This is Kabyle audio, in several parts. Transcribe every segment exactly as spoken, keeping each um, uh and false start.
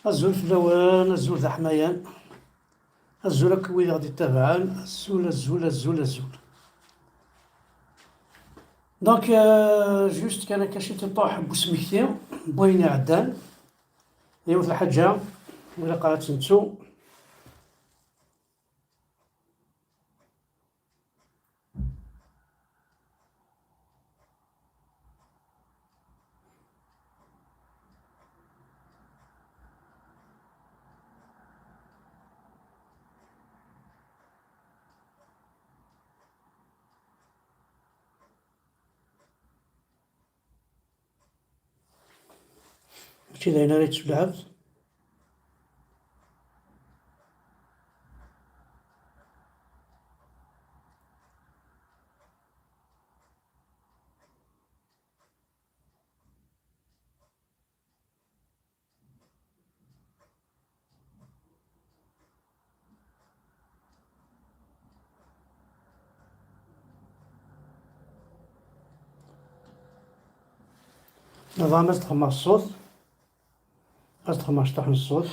Azul fell-awen, azul d aḥmayan. Azul akk wid i ɣ-d-ittabaɛen. Azul, azul, azul, azul. Donc, euh, juste kan akka ciṭiṭuḥ n usmekti n wayen iɛeddan. Yiwet lḥaǧa, ur ilaq ara ad tt-nettu. Mačči d ayen ara yettbelɛet. Nniḍam ad s-d-xemmeɣ ṣṣut. Ad s-d-xemmeɣ cṭuḥ n ṣṣut.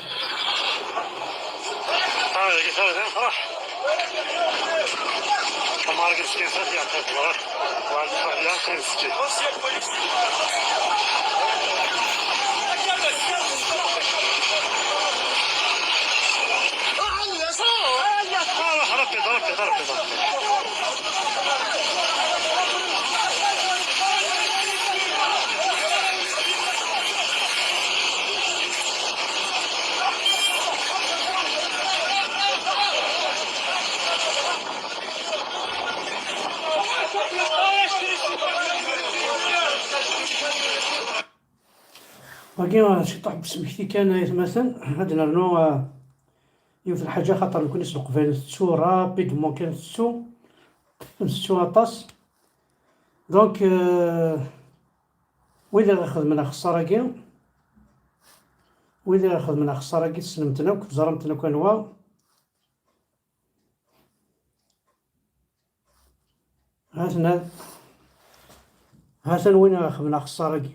Wagi, ciṭuḥ n usmekti kan, ay atmaten, ad nernu, ah, yiwet n lḥaǧa, xaṭer nekkni s Leqbayel ntettu rapidement kan, ntettu, ntettu aṭas. Donc, euh, wid i ɣ-ixedmen axeṣṣar-agi, wid i ɣ-ixedmen axeṣṣar-agi, tessnem-ten akk, teẓram-ten akk anwa. Ha-ten-, ha-ten win i ɣ-ixedmen axeṣṣar-agi.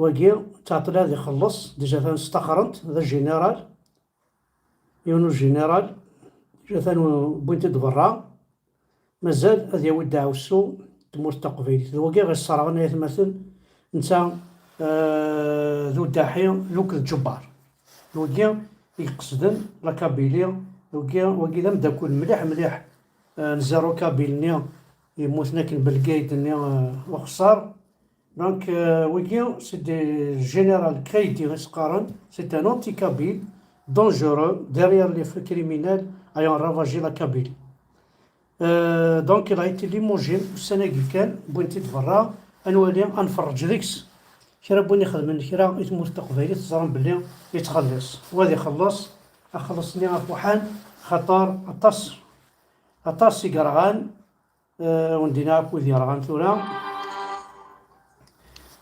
Wagi, ttɛeṭṭil ad ixelleṣ, déjà atan staxren-t, d ajiniral, yiwen ujiniral, déjà atan wwin-t-id berra, mazal ad yawi ddeɛwessu n tmurt taqbaylit. D wagi i ɣ-isserɣen ay atmaten, netta, eh, d udaḥi, luk d ǧebbar. D wagi i iqesden la Kabylie, d wagi, wagi d ameddakel mliḥ, mliḥ, eh, n Zéro Kabyle-nni, yemmuten akken Belgayd-nni, eh, uxeṣṣar. Donc, euh, wigi, c'est des général Créidi, i s-qqaren, c'est un anti-kabyle, dangereux, derrière les faits criminels ayant ravagé la Kabylie. Euh, donc, il a été limogé ussan-agi kan, wwin-t-id berra, ad nwali, ad nferreǧ deg-s. Kra n win ixedmen kra i tmurt taqbaylit, teẓram belli yettxelliṣ. Wa ad ixelleṣ, axelleṣ-nni afuḥan, xaṭer aṭas, aṭas i yerɣan, euh, wen-d-iniɣ akk wid yerɣan tura.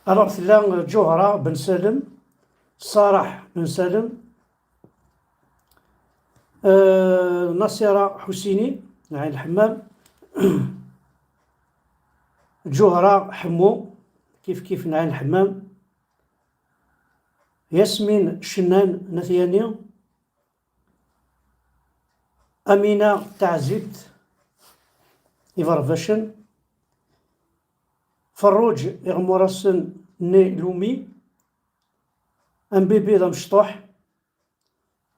Alors, tella Ǧuhra Ben Salem, Ṣaraḥ Ben Salem, euh, Nasira Ḥusini n Ɛin Lḥemmam, Ǧuhra Ḥemmu, kif kif n Ɛin Lḥemmam, Yasmin Cennan n At Yanni, Amina Taɛzibt, Iberbacen, Ferruǧ Iɣmurasen n Lumi, Ambibi d amecṭuḥ,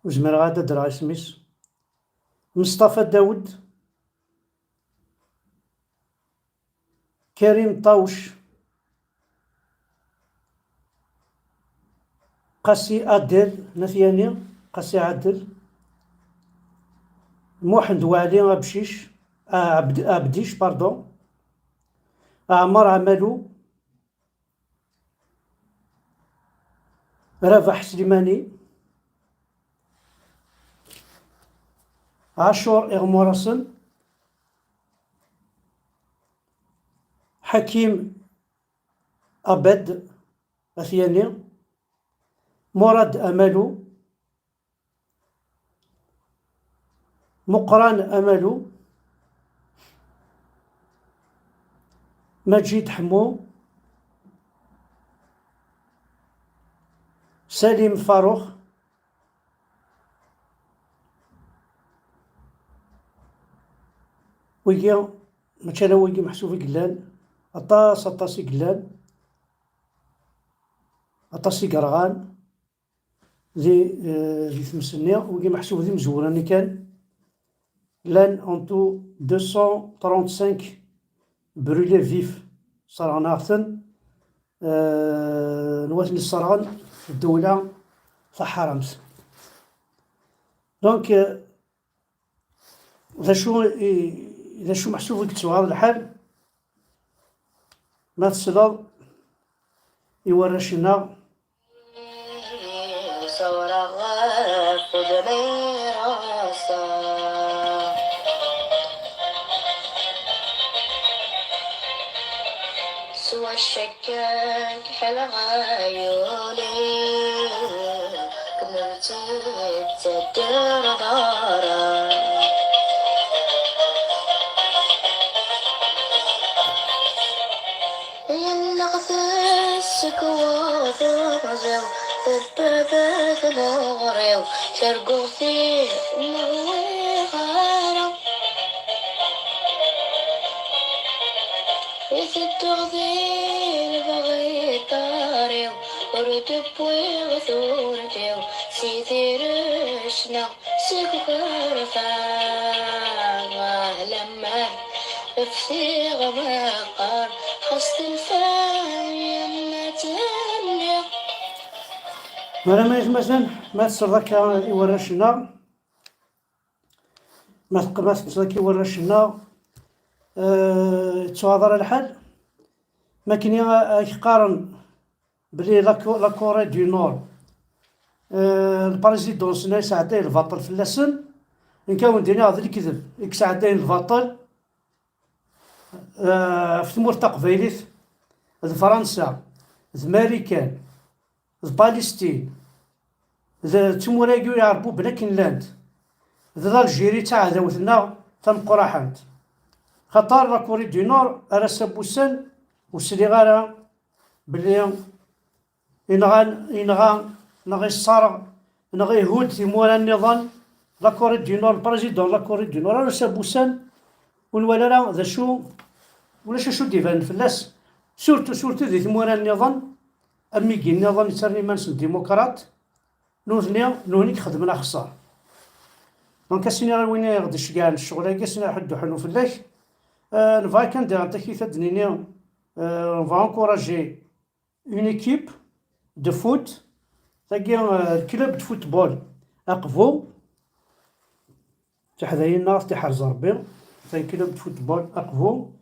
ur zmireɣ ad d-ddreɣ isem-is, Meṣṭafa Dawed, Karim Ṭawec, Qasi Adel n At Yanni, Qasi Adel, Muḥend Waɛli Abcic, a-, Abd-, Abdic, pardon, Ɛmer Amalu, Rabaḥ Slimani, Ɛacur Iɣmurasen, Ḥakim Abed At Yanni, Murad Amalu, Muqran Amalu, Maǧid Ḥemmu, Salim Farouk. Wigi, mačči ala wigi meḥsub i yellan, aṭas, aṭas i yellan, aṭas i yerɣan di, eh, di tmes-nni, wigi meḥsub d imezwura-nni kan. Llan en tout deux cent trente-cinq brûlés vifs, sserɣen-aɣ-ten, eh, n waten isserɣen ddewla taḥramt. Donc, eh, d acu i, d acu meḥsub i yettwaɣ lḥal? Ma tesleḍ i warrac-nneɣ, Ẓewreɣ ɣef udem i raṣa. S waccak-agi ḥelɣa yuli, kemmel-tt-id ttedder ḍara. Yelleɣ tessekweḍ uɣziw, tebbabet leɣriw, terguɣ-t-id ma wwiɣ ara. I tedduɣ di lebɣi ṭariw, ur d-wwiɣ turdiw, si tirect-nneɣ seg ukerfa. Lemmer fsiɣ meqqar, xas tenfa yemma-tneɣ. Mara ma yetmaten, ma tesreḍ akka i warrac-nneɣ, ma teqq-, ma teqqimeḍ akka i warrac-nneɣ, eh, yettwaɣaḍ ara lḥal. Ma akken i, eh, ak-qqaren belli la Co-, la Corée du Nord, eh, le président-nsen yesɛedday lbaṭel fell-asen, nekk ad wen-d-iniɣ d lekdeb i yesɛeddayen lbaṭel, eh, ɣef tmurt taqbaylit, d Fransa, d Marikan, d Palestine, d tmura-agi iɛerbuben akken llant, d l'Algérie d taɛdawt-nneɣ tameqqraḥant. Xaṭer la Corée du Nord ar ass-a n wussan ur sliɣ ara belli inɣan, inɣa, neɣ isserɣ, neɣ ihudd timura nniḍen, la Corée du Nord, le président de la Corée du Nord, ar ass-a n wussan ur nwala ara d acu, ulac acu d-ibanen fell-as, surtout, surtout di tmura nniḍen, amigi nniḍen yettarran iman-nsen d démocrate, nutni, nutni i ixedmen axeṣṣar. Donc, ad s-iniɣ i win i ɣ-d-iceggɛen ccɣel-agi, ad s-iniɣ ḥedd uḥennu fell-ak. Euh, nebɣa kan diɣen takit ad d-nini, euh, on va encourager une équipe de foot, tagi, euh, le club de football Aqbu, tiḥdayin-nneɣ ad t-iḥrez Rebbi, c'est un club de football Aqbu.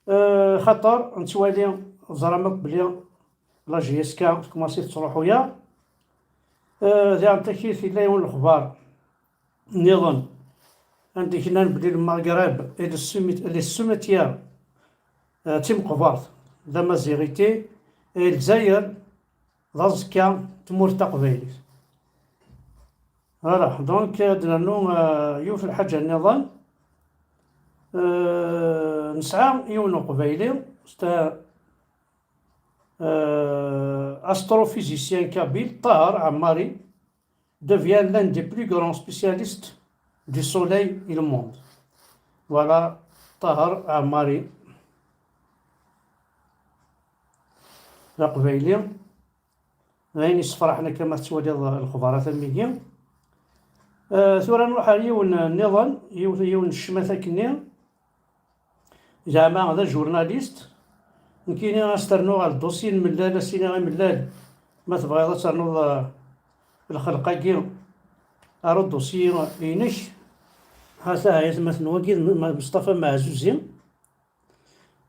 Euh, xaṭer nettwali, teẓram akk belli la J S K tkumaṣi tettruḥu-yaɣ. Euh, diɣen takit yella yiwen lexbar nniḍen anda i k-nnan belli le Maghreb et le cimetière, le cimetière, euh, d timeqbert, la Mazirité, et Lezzayer d aẓekka n tmurt taqbaylit. Voilà, donc, euh, ad d-nernu, euh, yiwet lḥaǧa nniḍen. Euh, nesɛa yiwen uqbayli, c'est un, euh, astrophysicien kabyle, Tahar Ammari, devient l'un des plus grands spécialistes du soleil et le monde. Voilà, Tahar Ammari. D aqbayli. D ayen yessefraḥen akka ma tettwaliḍ lexbarat am wigi. Euh, tura nruḥ ar yiwen nniḍen, yiwet, yiwen n ccmat akkenni. Zeɛma d ajurnalist. Nekkini ad s-ternuɣ ɣer ddusyi n Mellal, ad s-iniɣ i Mellal, ma tebɣiḍ ad ternuḍ, eh, lxelq-agi, ar udusyi-inek. Ha-t-a, ay atmaten, wagi d M-, Mustafa Maɛzuzi.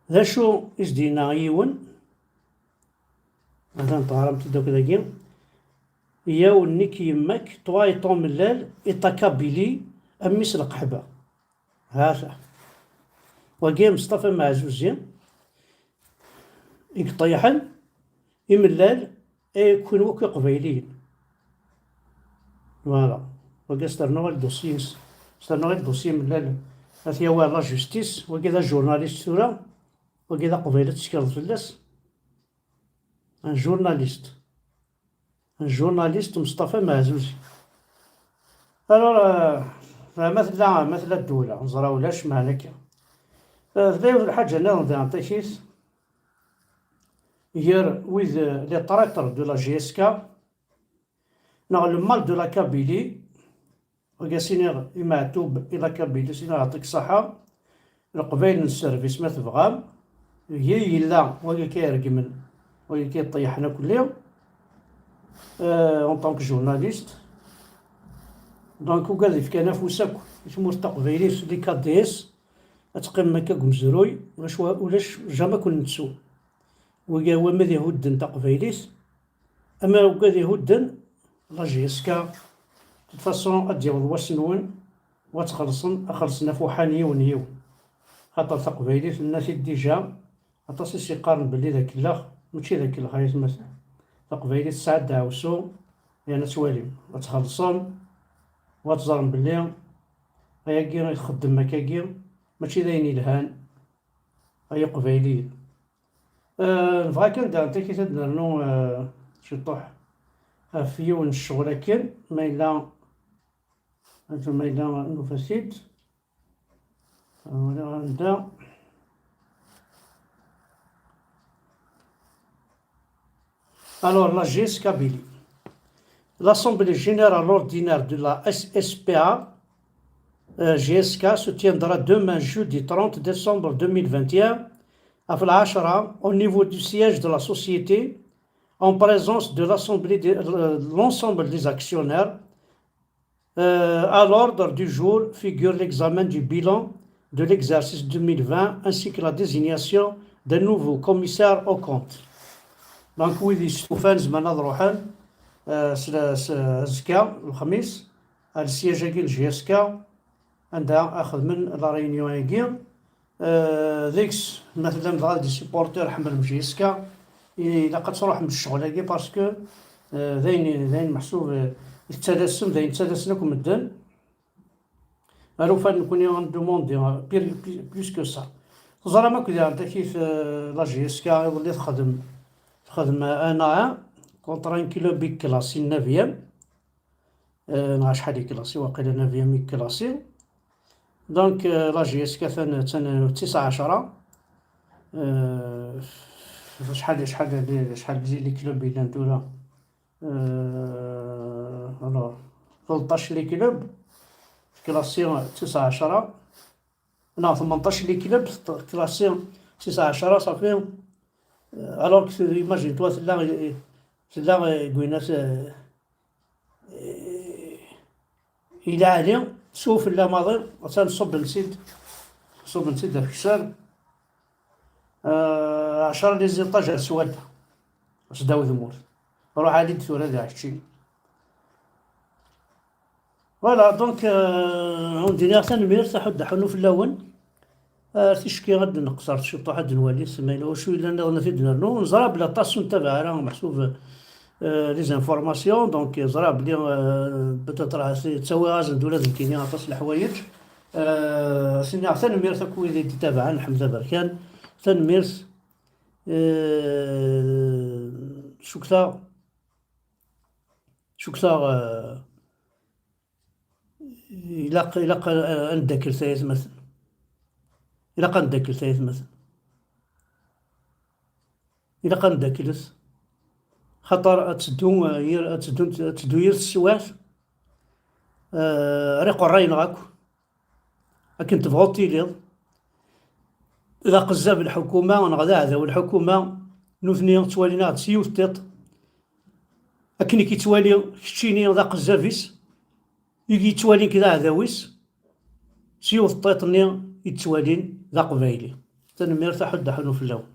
D acu i s-d-yenna yiwen? Atan teɣramt-id akk dagi. Yaw, nekk yemma-k, toi et ton Mellal, et ta Kabylie, a mmi-s n lqeḥba. Ha-t-a. Wagi Mustafa Maɛzuzi i yeṭṭeyḥen i Mellal, ay kunwi akk iqbayliyen. Voilà. Wagi s ternuɣ i ddusyi-ines. S ternuɣ i ddusyi Mellal. Ad t-yawi ɣer la justice. Wagi d ajurnalist tura. Wagi d aqbayli ad tettekleḍ fell-as. Un journaliste. n journaliste Mustafa Maɛzuzi. Alors, euh, ma tella, ma tella ddula, neẓra ulac, meɛna akka. Euh, tella yiwet n lḥaǧa nniḍen daɣen takit, gar wid, euh, les traîtres de la J S K, neɣ le mal de la Kabylie, wagi as-iniɣ i Meɛtub i la Kabylie, as-iniɣ yeɛṭik ṣṣeḥḥa, Leqbayel n sserbis ma tebɣam, deg-i yella wagi akka iregmen, wagi akka yeṭṭeyyḥen akk-lli, euh, en tant que journaliste. Donc, ugad yefkan afus akk i tmurt taqbaylit, les K D S, ad teqqimem akka deg umezruy, ulac wa-, ulac, jamais ad ken-nettu. Wagi, wamad ihudden taqbaylit, ama ugad ihudden, la J S K, de toute façon, ad d-yaweḍ wass-nwen, u ad txellṣem, ad xellṣen affuḥan yiwen yiwen. Xaṭer taqbaylit, nenna-t-id déjà, aṭas i s-yeqqaren belli d akellex, mačči d akellex ay atmaten. Taqbaylit tesɛa ddeɛwessu, yerna ad twalim, ad txellṣem, u ad teẓrem belli ayagi i txeddem akkagi, mačči d ayen yelhan, ay Iqbayliyen. Euh, nebɣa kan daɣen takit ad nernu, euh, ciṭuḥ ɣef yiwen n ccɣel akken, ma yella, ma yella nufa-t-id. Wala anda. Alors, la J S Kabylie. L'Assemblée générale ordinaire de la S S P A, euh, J S K, se tiendra demain, jeudi trente décembre deux mille vingt et un, à العشرة, au niveau du siège de la société, en présence de l'Assemblée de, euh, l'ensemble des actionnaires. Euh, à l'ordre du jour figure l'examen du bilan de l'exercice deux mille vingt ainsi que la désignation d'un nouveau commissaire aux comptes. Donc, wid yestufan zemren ad ruḥen, euh, s, s, azekka, lexmis, ar le siège-agi n J S K, anda ad xedmen la réunion-agi. Euh, deg-s, ma tellam dɣa d supporters, ḥemmlem J S K, ilaq ad truḥem s ccɣel-agi, parce que, euh, d ayen, d ayen meḥsub, euh, yettalasem, d ayen ttalasen akk medden. Ar ufan nekni ad ndumondi, euh, pir-, pli-, plus que ça. Teẓram akk daɣen takit, euh, la J S K iḍelli texdem, texdem un à un contre un club i classé neuvième. Euh, neɣ acḥal i classé, waqila neuvième i classé. Donc, euh, la J S K atan, atan d tisɛa ɛecra. Euh, acḥal, acḥal, acḥal di les clubs yellan tura? Euh, alors, tleṭṭac les clubs, classé d tisɛa ɛecra. Non, tmenṭac les clubs, classé d tisɛa ɛecra, ça fait. Euh, alors que, imagine-toi, tella, tella, euh, gwinat, euh, Eh, ila ɛli, sufella maḍi, atan ṣubben-tt-id, ṣubben-tt-id ɣef kessar. Eh, ɛecra les étages ar swadda, sdaw tmurt. Ruḥ ali-d tura di ɛeččini. Voilà, donc, euh, ad wen-d-iniɣ tanemmirt, aḥuddu aḥunnu fell-awen. Ar ticki ad d-neqṣer ciṭuḥ, ad nwali ma yella wacu yellan nniḍen ad t-id-nernu. Neẓra belli aṭas ur ntabaɛ ara, meḥsub, euh, les informations, donc ẓriɣ belli, euh, peut-être ahat ttawiɣ-asen-d ula d nekkini aṭas n leḥwayeǧ. Euh, ad s-iniɣ tanemmirt akk wid i d-itabaɛen, ḥmed aberkan, tanemmirt. Euh, cukkteɣ, cukkteɣ, euh, Ilaq, ilaq a, a, ad neddaklet ay atmaten. Ilaq ad neddaklet ay atmaten. Ilaq ad neddaklet. Xaṭer ad teddu, eh, yir, ad teddu, ad teddu yir teswiɛt, eh, ar iqerray-nneɣ akk. Akken tebɣuḍ tiliḍ. D aqezzab lḥukuma neɣ d aɛdaw lḥukuma, nutni ttwalin-aɣ-d s yiwet tiṭ. Akken i k-yettwali keččini d aqezzab-is, i k-yettwalin-k d aɛdaw-is, s yiwet tiṭ-nni i ttwalin d aqbayli. Tanemmirt, aḥuddu aḥunnu fell-awen.